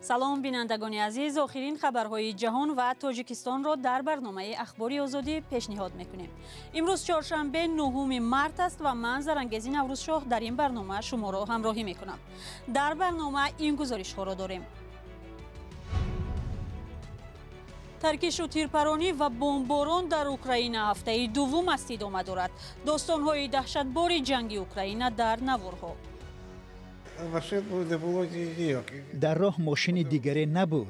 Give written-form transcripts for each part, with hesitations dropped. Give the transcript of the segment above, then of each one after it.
Салом бинандагони азиз, охирин хабарҳои ҷаҳон ва Тоҷикистонро дар барномаи Ахбори Озодӣ пешниҳод мекунем. Имрӯз чоршанбе 9 март аст ва ман Зарангези Наврӯзшоҳ дар ин барнома шуморо ҳамроҳӣ мекунам. Дар барнома ин гузоришҳоро дорем. Таркишу тирпаронӣ ва бомборон дар Украина ҳафтаи дуввум аст идома дорад. Достонҳои даҳшатбори ҷанги Украина дар наворҳо. Дар роҳ мошини дигаре набуд.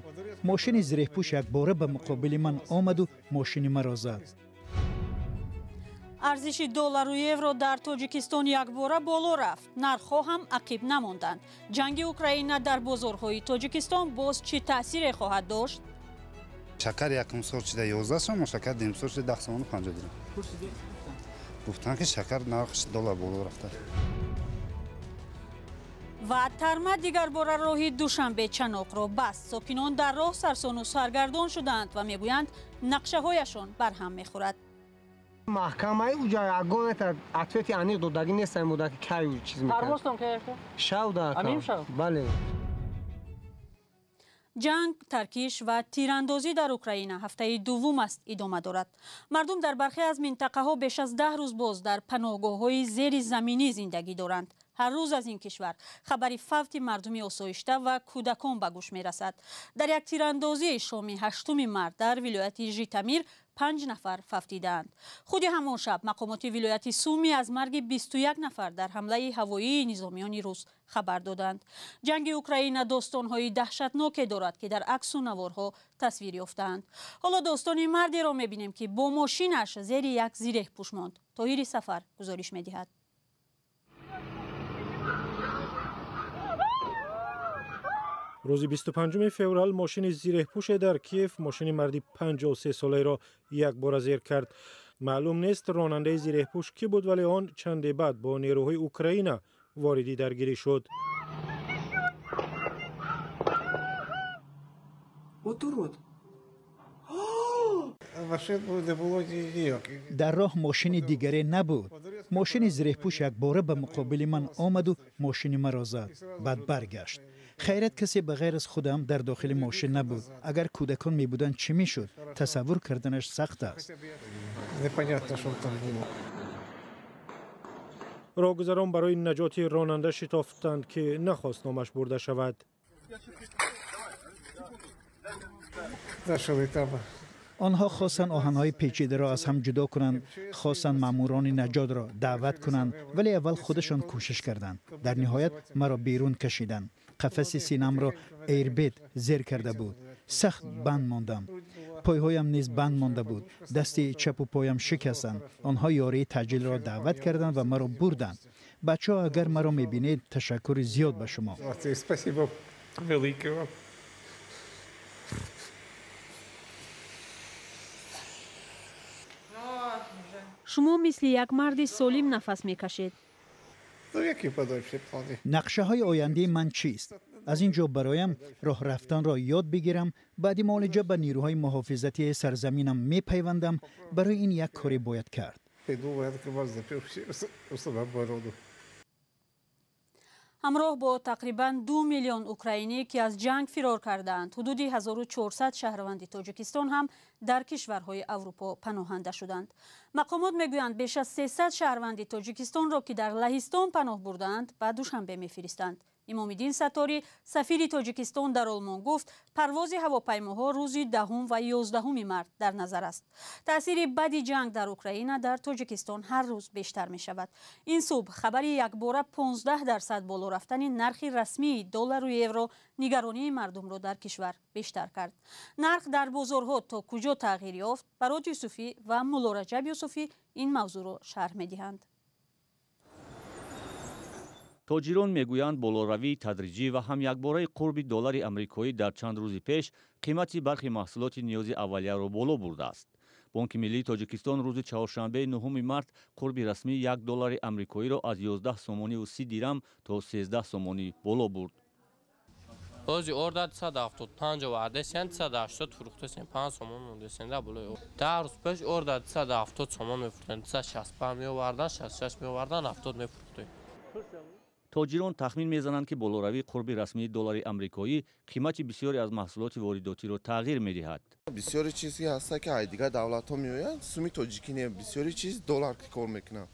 Мошини зиреҳпӯш якбора ба муқобили ман омаду мошини маро зад. Арзиши доллару евро дар Тоҷикистон якбора боло рафт. Нархҳо ҳам ақиб намонданд. Ҷанги Украина дар бозорҳои Тоҷикистон боз чӣ таъсире хоҳад дошт? Шакар якум сол шуда 11 сомон, шакар дуюм сол шуда 10 сомону 50 дирам. Гуфтанд, ки шакар нархш доллар боло рафта. Ва тарма дигарбора роҳи Душанбе Чаноқро баст. Сокинон дар роҳ сарсону саргардон шуданд ва мегӯянд нақшаҳояшон барҳам мехӯрад. Маҳкамаи уҷа ягонета ответи аниқ додагӣ нестам буда, ки кай чиз мекард. Парвозтон кай рафта? Шав да. Амин шав? Бале. Ҷанг, таркиш ва тирандозӣ дар Украина ҳафтаи дуввум аст идома дорад. Мардум дар бархе аз минтақаҳо беш аз 10 рӯз боз дар паноҳгоҳҳои зери заминӣ зиндагӣ доранд. Ҳар рӯз аз ин кишвар хабари фавти мардуми осоишта ва кӯдакон ба гӯш мерасад. Дар як тирандозӣ шоми 8 март дар вилояти Житомир 5 нафар фавтидаанд. Худи ҳамон шаб мақомоти вилояти Суми аз марги 21 нафар дар ҳамлаи ҳавоии низомиёни рус хабар доданд. Ҷанги Украина достонҳои даҳшатноке дорад, ки дар аксу наворҳо тасвир ёфтаанд. Ҳоло достони мардеро мебинем, ки бо мошинаш зери як зиреҳпӯш монд. Тоҳири Сафар гузориш медиҳад. Рӯзи 25 феврал мошини зиреҳпӯше дар Киев мошини марди 53-солаеро якбора зер кард. Маълум нест, ронандаи зиреҳпӯш кӣ буд, вале он чанде баъд бо нерӯҳои Украина вориди даргирӣ шуд. Вот урод. Дар роҳ мошини дигаре набуд. Мошини зиреҳпӯш якбора ба муқобили ман омаду мошини маро зад, баъд баргашт. Хайрат, касе ба ғайр аз худам дар дохили мошин набуд. Агар кӯдакон мебуданд, чӣ мешуд, тасаввур карданаш сахт аст. Роҳгузарон барои наҷоти ронанда шитофтанд, ки нахост номаш бурда шавад. Онҳо хостанд оҳанҳои печидаро аз ҳам ҷудо кунанд, хостанд маъмурони наҷотро даъват кунанд, вале аввал худашон кӯшиш карданд. Дар ниҳоят маро берун кашиданд. Қафаси синамро эйрбэг зер карда буд, сахт банд мондам. Пойҳоям низ банд монда буд, дасти чапу поям шикастанд. Онҳо ёрии таъҷилро даъват карданд ва маро бурданд. Бачаҳо, агар маро мебинед, ташаккури зиёд ба шумо. Спасибо великое вам. Шумо мисли як марди солим нафас мекашед. Нақшаҳои ояндаи ман чист? Аз ин ҷо бароям роҳ рафтанро ёд бигирам. Баъди муолиҷа ба нерӯҳои муҳофизатии сарзаминам мепайвандам. Барои ин як коре бояд кард. Ҳамроҳ бо тақрибан 2 миллион украинӣ, ки аз ҷанг фирор кардаанд, ҳудуди 1400 шаҳрванди Тоҷикистон ҳам дар кишварҳои Аврупо паноҳанда шуданд. Мақомот мегӯянд, беш аз 300 шаҳрванди Тоҷикистонро, ки дар Лаҳистон паноҳ бурдаанд, ба Душанбе мефиристанд. Имомиддин Сатторӣ, сафири Тоҷикистон дар Олмон, гуфт, парвози ҳавопаймоҳо рӯзи 10 ва 11 март дар назар аст. Таъсири бади ҷанг дар Украина дар Тоҷикистон ҳар рӯз бештар мешавад. Ин субҳ хабари якбора 15% боло рафтани нархи расмии доллару евро нигаронии мардумро дар кишвар бештар кард. Нарх дар бозорҳо то куҷо тағйир ёфт, Барот Юсуфӣ ва Муллораҷаб Юсуфӣ ин мавзӯъро шарҳ медиҳанд. Тоҷирон мегӯянд, болоравии тадриҷӣ ва ҳам якбораи қурби доллари амрикоӣ дар чанд рӯзи пеш қимати бархи маҳсулоти ниёзи аввалияро боло бурдааст. Бонки миллии Тоҷикистон рӯзи чаҳоршанбеи 9 март қурби расмии як доллари амрикоиро аз 11 сомониву 30 дирам то 13 сомонӣ боло бурд. Ҳози орда 275 овардесен, 280 фурӯхтесен, 5 сомон мондесен да болои. 10 рӯз пеш орда 270 сомон мефурӯхтем, 265 меовардан, 66 меовардан, 70 мефурӯхтем. Тоҷирон тахмин мезананд, ки болоравии қурби расмии доллари амрикоӣ қимати бисёре аз маҳсулоти воридотиро тағйир медиҳад. Бисёри чизе ҳаста, ки ай дигар давлатҳо меоянд, суми тоҷикӣ не, бисёри чиз доллар кор мекунанд.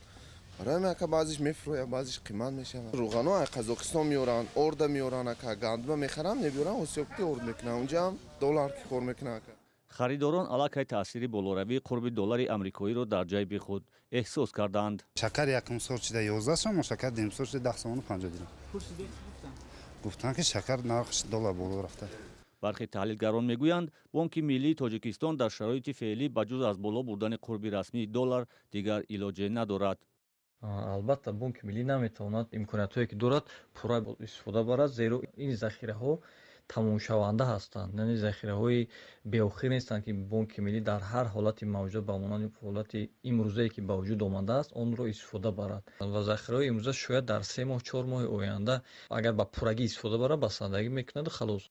Барои ака баъзиш мефурӯяд, баъзиш қимат мешавад. Рӯғано ай Қазоқистон меоранд, орда меоранд, ака гандума мехаранд, мебиёранд, осиёбки орд мекунанд, унҷа ҳам доллар кор мекунанд ака. Харидорон аллакай таъсири болоравии қурби доллари амрикоиро дар ҷайби худ эҳсос карданд. Шакар якум сол шида 11 сомон, шакар дуюм сол шида 10 сомону 50 дирам. Гуфтанд, ки шакар нархш доллар боло рафта. Бархе таҳлилгарон мегӯянд, Бонки миллии Тоҷикистон дар шароити феълӣ ба ҷуз аз боло бурдани қурби расмии доллар дигар илоҷе надорад. Албатта, Бонки миллӣ наметавонад имкониятҳое, ки дорад, пурра истифода барад, зеро ин захираҳо тамомшаванда ҳастанд, яъне захираҳои беохир нестанд, ки Бонки миллӣ дар ҳар ҳолати мавҷуд, ба монанди ҳолати имрӯзае, ки ба вуҷуд омадааст, онро истифода барад. Ва захираҳои имрӯза шояд дар 3 моҳ, 4 моҳи оянда агар ба пуррагӣ истифода барад, басандагӣ мекунаду халос.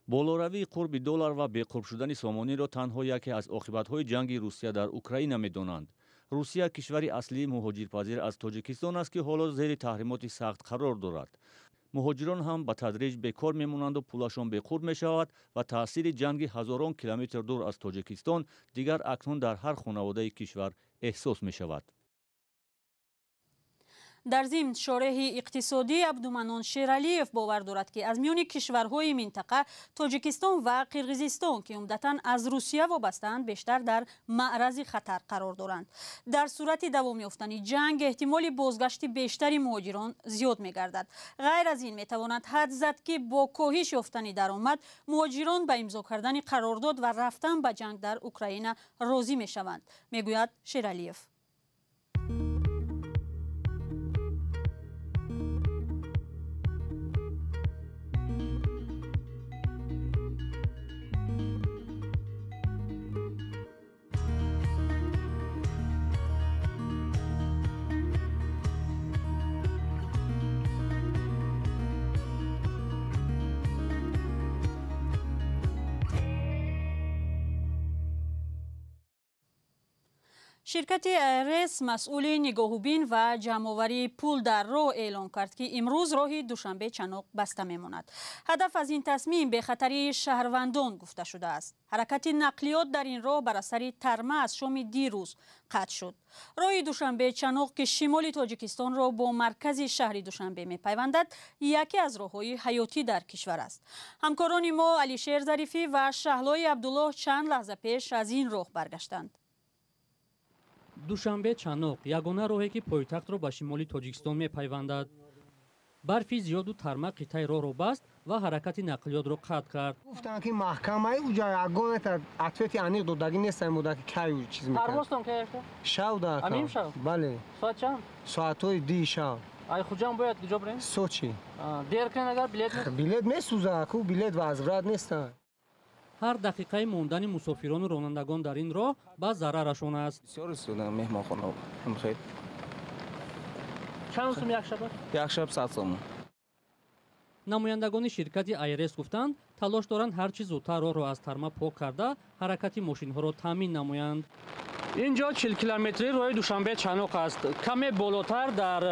Болоравии қурби доллар ва беқурб шудани сомониро танҳо яке аз оқибатҳои ҷанги Русия дар Украина медонанд. Русия кишвари аслии муҳоҷирпазир аз Тоҷикистон аст, ки ҳоло зери таҳримоти сахт қарор дорад. Муҳоҷирон ҳам ба тадриҷ бекор мемонанду пулашон беқурб мешавад ва таъсири ҷанги ҳазорон километр дур аз Тоҷикистон дигар акнун дар ҳар хонаводаи кишвар эҳсос мешавад. Дар зимн, шореҳи иқтисодӣ Абдуманон Шералиев бовар дорад, ки аз миёни кишварҳои минтақа Тоҷикистон ва Қирғизистон, ки умдатан аз Русия вобастаанд, бештар дар маърази хатар қарор доранд. Дар сурати давом ёфтани ҷанг эҳтимоли бозгашти бештари муҳоҷирон зиёд мегардад. Ғайр аз ин, метавонад ҳад зад, ки бо коҳиш ёфтани даромад муҳоҷирон ба имзо кардани қарордод ва рафтан ба ҷанг дар Украина розӣ мешаванд, мегӯяд Шералиев. Ширкати АРС, масъули нигоҳубин ва ҷамъоварии пул дар роҳ, эълон кард, ки имрӯз роҳи Душанбе Чаноқ баста мемонад. Ҳадаф аз ин тасмим бехатарии шаҳрвандон гуфта шудааст. Ҳаракати нақлиёт дар ин роҳ бар асари тарма аз шоми дирӯз қатъ шуд. Роҳи Душанбе Чаноқ, ки шимоли Тоҷикистонро бо маркази шаҳри Душанбе мепайвандад, яке аз роҳҳои ҳаётӣ дар кишвар аст. Ҳамкорони мо Алишер Зарифӣ ва Шаҳлои Абдуллоҳ чанд лаҳза пеш аз ин роҳ баргаштанд. Душанбе Чаноқ ягона роҳе, ки пойтахтро ба шимоли Тоҷикистон мепайвандад. Барфи зиёду тарма қитъаи роҳро баст ва ҳаракати нақлиётро қатъ кард. Гуфтанд, ки маҳкамаи уҷа ягона ответи аниқ додагӣ нестанд буда, ки кай чиз мекард. Парвозтон кай рафта? Шав да. Амин шав? Бале. Соат чанд? Соатҳои 2 шав. Ай Хуҷанд бояд куҷо бирем? Сочи. Дер кунед агар билет билет месӯзад, ку билет возврат нестанд. Ҳар дақиқаи мондани мусофирону ронандагон дар ин роҳ ба зарарашон аст. Бисёр истода меҳмонхона хел. Чанд сум як шаба? Як шаб 100 сом. Намояндагони ширкати АРС гуфтанд, талош доранд ҳар чӣ зудтар роҳро аз тарма пок карда, ҳаракати мошинҳоро таъмин намоянд. Ин ҷо 40 километри роҳи Душанбе Чаноқ аст. Каме болотар дар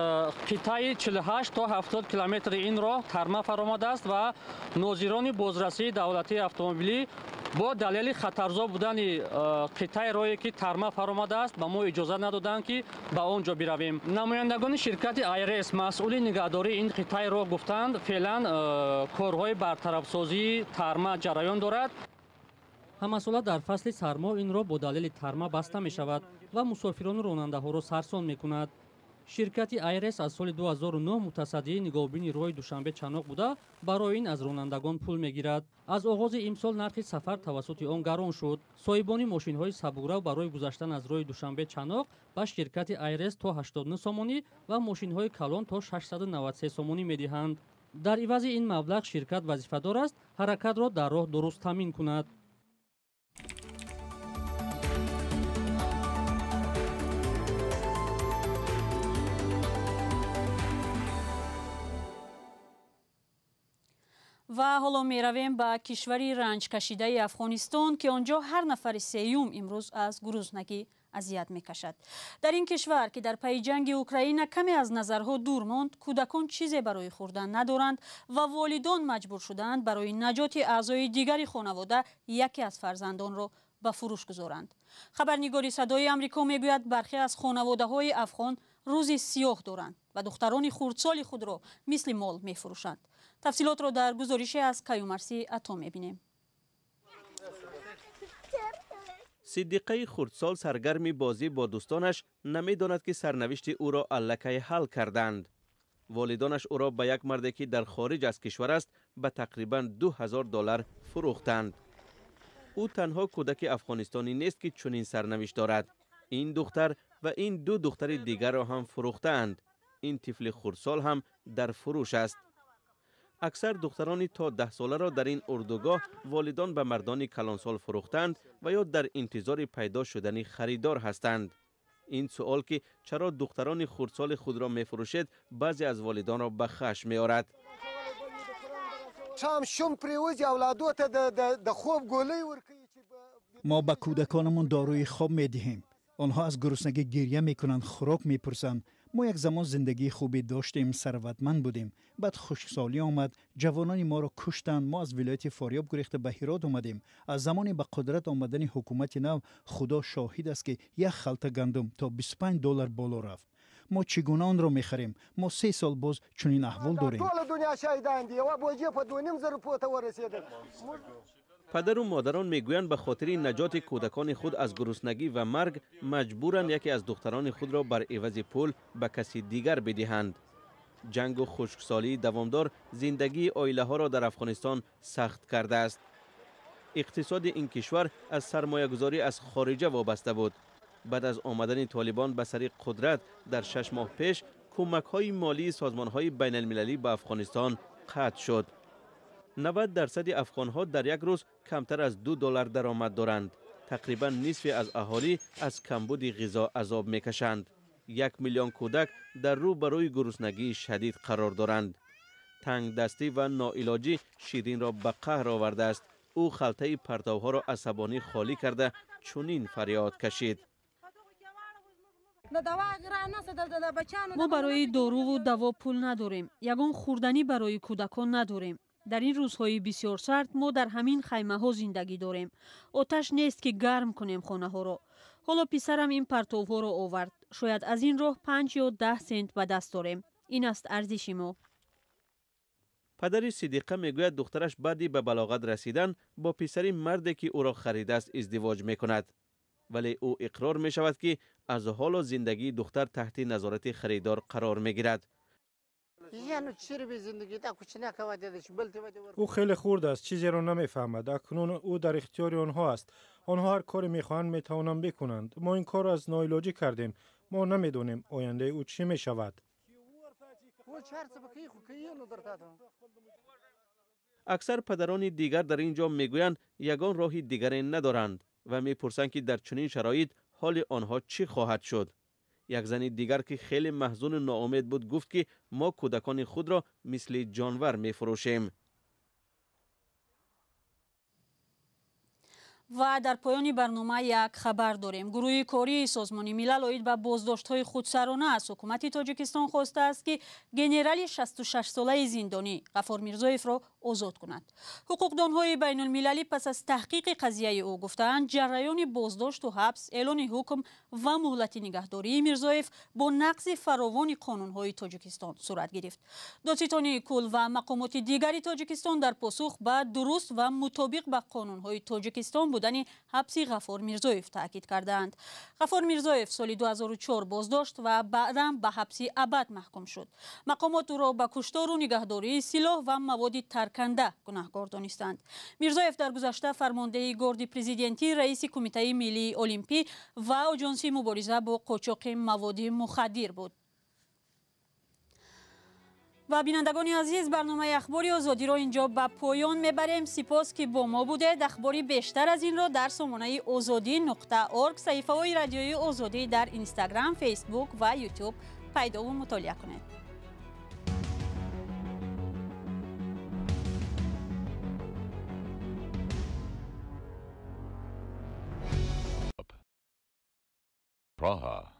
қитъаи 48 то 70 километри ин роҳ тарма фаромадааст ва нозирони бозрасии давлатии автомобилӣ бо далели хатарзо будани қитъаи роҳе, ки тарма фаромадааст, ба мо иҷозат надоданд, ки ба он ҷо биравем. Намояндагони ширкати АРС, масъули нигаҳдории ин қитъаи роҳ, гуфтанд, феълан корҳои бартарафсозии тарма ҷараён дорад. Ҳамасола дар фасли сармо ин роҳ бо далели тарма баста мешавад ва мусофирону ронандаҳоро сарсон мекунад. Ширкати АРС аз соли 2009 мутасаддии нигоҳубини роҳи Душанбе Чаноқ буда, барои ин аз ронандагон пул мегирад. Аз оғози имсол нархи сафар тавассути он гарон шуд. Соҳибони мошинҳои сабукрав барои гузаштан аз роҳи Душанбе Чаноқ ба ширкати АРС то 89 сомонӣ ва мошинҳои калон то 693 сомонӣ медиҳанд. Дар ивази ин маблағ ширкат вазифадор аст ҳаракатро дар роҳ дуруст таъмин кунад. Ва ҳоло меравем ба кишвари ранҷкашидаи Афғонистон, ки он ҷо ҳар нафари сеюм имрӯз аз гуруснагӣ Азият мекашад. Дар ин кишвар, ки дар пайи ҷанги Украина каме аз назарҳо дур монд, кӯдакон чизе барои хӯрдан надоранд ва волидон маҷбур шудаанд барои наҷоти аъзои дигари хонавода яке аз фарзандонро ба фурӯш гузоранд. Хабарнигори Садои Амрико мегӯяд, бархе аз хонаводаҳои афғон рӯзи сиёҳ доранд ва духтарони хурдсоли худро мисли мол мефурӯшанд. Тафсилотро дар гузорише аз Каюмарси Ато мебинем. Сиддиқаи хурдсол саргарми бозӣ бо дӯстонаш намедонад, ки сарнавишти ӯро аллакай ҳал карданд. Волидонаш ӯро ба як марде, ки дар хориҷ аз кишвар аст, ба тақрибан 2000 доллар фурӯхтанд. Ӯ танҳо кӯдаки афғонистонӣ нест, ки чунин сарнавишт дорад. Ин духтар ва ин ду духтари дигарро ҳам фурӯхтаанд. Ин тифли хурдсол ҳам дар фурӯш аст. Аксар духтарони то 10 соларо дар ин урдугоҳ волидон ба мардони калонсол фурӯхтанд ва ё дар интизори пайдо шудани харидор ҳастанд. Ин суол, ки чаро духтарони хурдсоли худро мефурӯшед, баъзе аз волидонро ба хашм меорад. شوم پریوزي اولادو ته د خوب ګولۍ ورکوي. Мо ба кӯдаконамон доруи хоб медиҳем. Онҳо аз гуруснагӣ гирья мекунанд, хӯрок мепурсанд. Мо як замон зиндагии хубе доштем, сарватманд будем. Баъд хушксолӣ омад, ҷавонони моро куштанд. Мо аз вилояти Форёб гурехта ба Ҳирот омадем. Аз замони ба қудрат омадани ҳукумати нав, Худо шоҳид аст, ки як халта гандум то 25 доллар боло рафт. Мо чӣ гуна онро мехарем? Мо 3 сол боз чунин аҳвол дорем. ټوله دنیا شاهدان دي، یوه بوجې په 2.5 زره روپو ته ورسېدل. Падару модарон мегӯянд, ба хотири наҷоти кӯдакони худ аз гуруснагӣ ва марг маҷбуранд яке аз духтарони худро бар ивази пул ба каси дигар бидиҳанд. Ҷангу хушксолии давомдор зиндагии оилаҳоро дар Афғонистон сахт кардааст. Иқтисоди ин кишвар аз сармоягузорӣ аз хориҷа вобаста буд. Баъд аз омадани Толибон ба сари қудрат дар 6 моҳ пеш, кӯмакҳои молии созмонҳои байналмилалӣ ба Афғонистон қатъ шуд. 90 дарсади афғонҳо дар як рӯз камтар аз 2 доллар даромад доранд. Тақрибан нисфе аз аҳолӣ аз камбуди ғизо азоб мекашанд. 1 миллион кӯдак дар рӯ ба рӯи гуруснагии шадид қарор доранд. Тангдастӣ ва ноилоҷӣ Ширинро ба қаҳр овардааст. Ӯ халтаи партовҳоро асабонӣ холӣ карда, чунин фарёд кашид: Мо барои доруву даво пул надорем, ягон хӯрданӣ барои кӯдакон надорем. Дар ин рӯзҳои бисёр сард мо дар ҳамин хаймаҳо зиндагӣ дорем. Оташ нест, ки гарм кунем хонаҳоро. Ҳоло писарам ин партовҳоро овард. Шояд аз ин роҳ 5 ё 10 сент ба даст дорем. Ин аст арзиши мо. Падари Сидиқа мегӯяд, духтараш баъди ба балоғат расидан бо писари марде, ки ӯро харидааст, издивоҷ мекунад. Вале ӯ иқрор мешавад, ки аз ҳоло зиндагии духтар таҳти назорати харидор қарор мегирад. Ӯ хеле хурд аст, чизеро намефаҳмад. Акнун ӯ дар ихтиёри онҳо аст. Онҳо ҳар коре мехоҳанд, метавонанд бикунанд. Мо ин корро аз ноилоҷӣ кардем. Мо намедонем, ояндаи ӯ чӣ мешавад. Аксар падарони дигар дар ин ҷо мегӯянд, ягон роҳи дигаре надоранд ва мепурсанд, ки дар чунин шароит ҳоли онҳо чӣ хоҳад шуд. Як зани дигар, ки хеле маҳзуну ноумед буд, гуфт, ки мо кӯдакони худро мисли ҷонвар мефурӯшем. Ва дар поёни барнома як хабар дорем. Гурӯҳи кории Созмони Милал оид ба боздоштҳои худсарона аз ҳукумати Тоҷикистон хостааст, ки генерали 66-солаи зиндонӣ Ғафор Мирзоевро озод кунад. Ҳуқуқдонҳои байнулмилалӣ пас аз таҳқиқи қазияи ӯ гуфтаанд, ҷараёни боздошту ҳабс, эълони ҳукм ва муҳлати нигаҳдории Мирзоев бо нақзи фаровони қонунҳои Тоҷикистон сурат гирифт. Додситонии кул ва мақомоти дигари Тоҷикистон дар посух ба дуруст ва мутобиқ ба қонунҳои Тоҷикистон будани ҳабси Ғафор Мирзоев таъкид кардаанд. Ғафор Мирзоев соли 2004 боздошт ва баъдан ба ҳабси абад маҳкум шуд. Мақомот ӯро ба куштору нигаҳдории силоҳ ва маводи тарканда гунаҳкор донистанд. Мирзоев дар гузашта фармондеҳи Горди президентӣ, раиси Кумитаи миллии олимпӣ ва Оҷонсии мубориза бо қочоқи маводи мухаддир буд. Ва бинандагони азиз, барномаи Ахбори Озодиро инҷо ба поён мебарем. Сипос, ки бо мо будед. Ахбори бештар аз инро дар сомонаи озодӣ.орг, саҳифаҳои Радиои Озодӣ дар Инстаграм, Фейсбук ва Ютуб пайдову мутолиа кунед. Praha.